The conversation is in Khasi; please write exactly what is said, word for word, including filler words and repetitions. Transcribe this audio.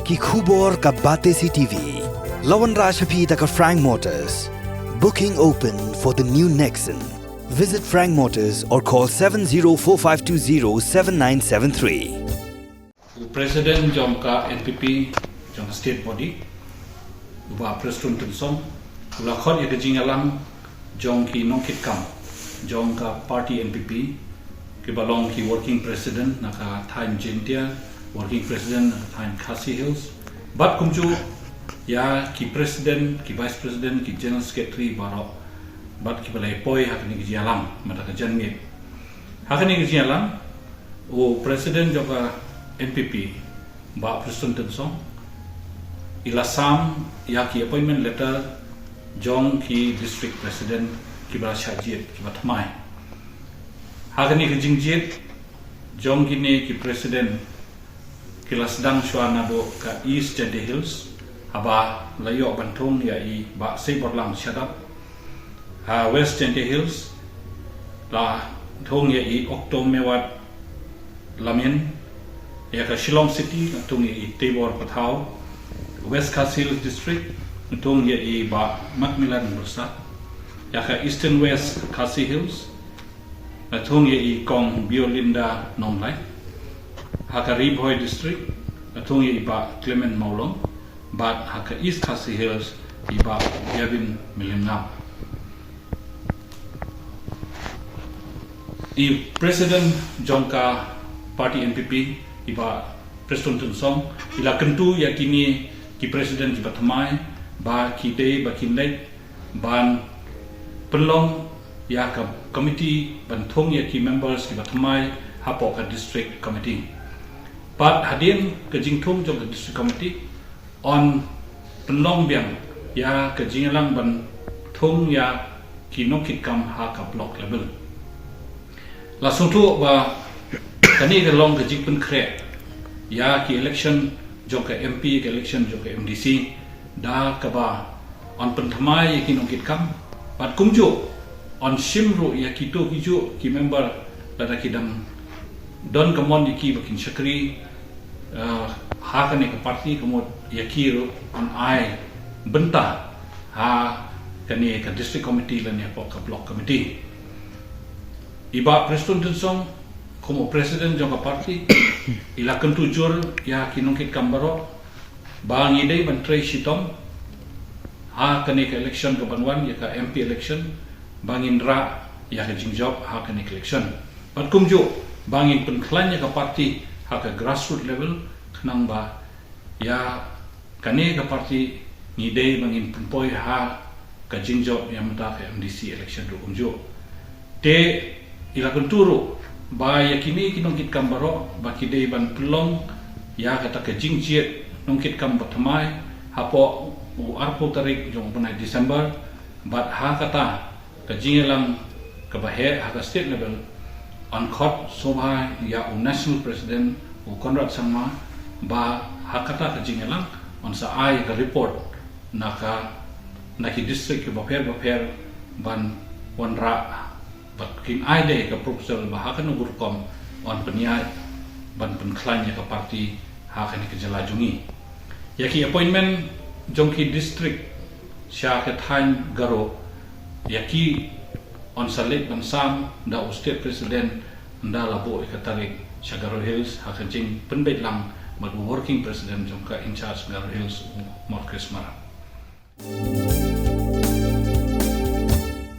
Ki khubor ka Batesi T V. La wanrah sha phi da ka Frank Motors. Booking open for the new Nexon. Visit Frank Motors or call seven zero four five two zero seven nine seven three. U President jong ka N P P jong ka State Body, u Bah Prestone Tynsong, u la khot ïa ka jingïalang jong ki nongkitkam jong ka party N P P, kiba long ki Working President na ka thaiñ Jaintia, Working President na ka thaiñ Khasi Hills, bad kumjuh ïa ki President, ki Vice President, ki General Secretary baroh, bad kiba la ïa poi ha kane ka jingïalang mynta ka janmiet. Ha kane ka jingïalang, u President jong ka N P P, Bah Prestone Tynsong, i la sam ïa ki appointment letter jong ki District President kiba la shah jied, kiba thymmai. Ha kane ka jingjied jong kine ki President, ki la sdang shuwa naduh ka East Jaintia Hills, haba la ïoh ban thung ïa i Bah Seiborlang Shadap. Ha West Jaintia Hills la thung ïa i Okto Mewat Lamien. Ïa ka Shillong City la thung ïa i Teibor Pathaw. West Khasi Hills District la thung ïa i Bah Macmillan Byrsat. Ïa ka Eastern West Khasi Hills la thung ïa i Kong Biolinda Nonglait. Ha ka Ri Bhoi District la thung ïa i Bah Clement Mawlong, bad ha ka East Khasi Hills i Bah Gavin Mylliemngam. I President jong ka party N P P, i Bah Prestone Tynsong, i la kyntu ïa kine ki President kiba thymmai ba ki dei ba kin leit ban pynlong ïa ka committee ban thung ïa ki members kiba thymmai hapoh ka district committee. Bad hadien ka jingthung jong ka district committee, yn pynlong biang ïa ka jingïalang ban thung ïa ki nongkitkam ha ka block level. La sngewthuh ba kane ka long ka jingpynkhreh ïa ki election jong ka M P, ka election jong ka M D C, da kaba yn pynthymmai ïa ki nongkitkam, bad kumjuh yn shim ruh ïa kito kijuh ki member lada ki dang don ka mon ïa ki ba kin shakri, eh, ha kane ka party, ka mut ïa ki ruh yn ai bynta ha kane ka district committee lane hapoh ka block committee. I Bah Prestone Tynsong, kum u president jong ka party, i la kyntu jur ïa ki nongkitkam baroh ba ngi dei ban trei shitom ha kane ka election ka ban wan, ïa ka M P election, ba ngin rah ïa ka jingjop ha kane ka election. Bad kumjuh ba ngin pynkhlaiñ ïa ka party ha ka grassroots level, khnang ba ïa kane ka party ngi dei ba ngin pynpoi ha ka jingjop ïa mynta ka M D C election ruh kumjuh. Te i la kyntu ruh ba ïa kine ki nongkitkam baroh ba ki dei ban pynlong ïa kata ka jingjied nongkitkam ba thymmai hapoh u arphew tarik jong u bnai December, bad ha kata ka jingïalang kaba heh ha ka state level, yn khot sngewbha ïa u National President, u Conrad Sangma, ba ha kata ka jingïalang yn sa ai ka report na ka, na ki district kiba pher bapher ban wanrah, bad kin ai de ka proposal ba ha kano ka rukom yn pynïaid ban pynkhlaiñ ïa ka party ha kane ka jylla jong ngi. Ïa ki appointment jong ki district sha ka thaiñ Garo, ïa ki yn sa leit ban sam da u state president ynda la buh ïa ka tarik sha Garo Hills ha ka jingpynbeit lang bad u working president jong ka in charge Garo Hills, u Mawkris Marak.